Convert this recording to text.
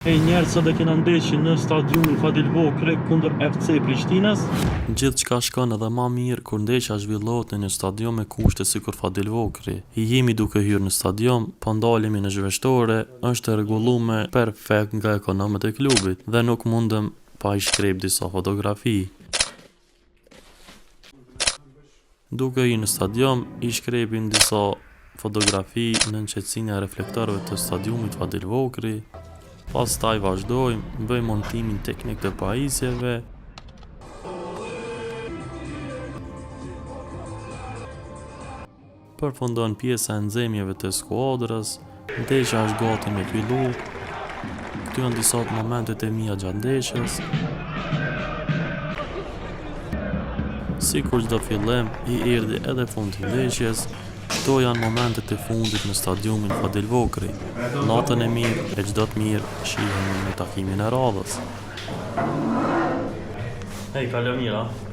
Hej njerëz sot e kena ndeshje në stadiumin Fadil Vokrri kundër FC Prishtinës. Gjithçka shkon edhe ma mirë kur ndeshja zhvillohet në një stadium me kushte sikur Fadil Vokrri. Jemi duke hyrë në stadium, po ndalemi në zhveshtore, është e rregullume perfekt nga ekonomët e klubit dhe nuk mundem pa i shkrep disa fotografi. Duke hyrë në stadium, i shkrepim disa fotografi nën qetësinë e reflektorëve të stadiumit Fadil Vokrri. Pastaj vazhdojmë, bëjmë montimin teknik të pajisjeve. Përfundon pjesa e nxehmjeve të skuadrës, ndeshja është gati me fillu. Këtu janë disa të momentet e mia gjatë ndeshjes. Sikur çdo fillim, i erdhi edhe fundi i ndeshjes. Këto janë momentet e fundit në stadiumin Fadil Vokrri. Natën e mirë e çdo të mirë, shihemi në takimin e radhës. Hej, kalo mirë, a?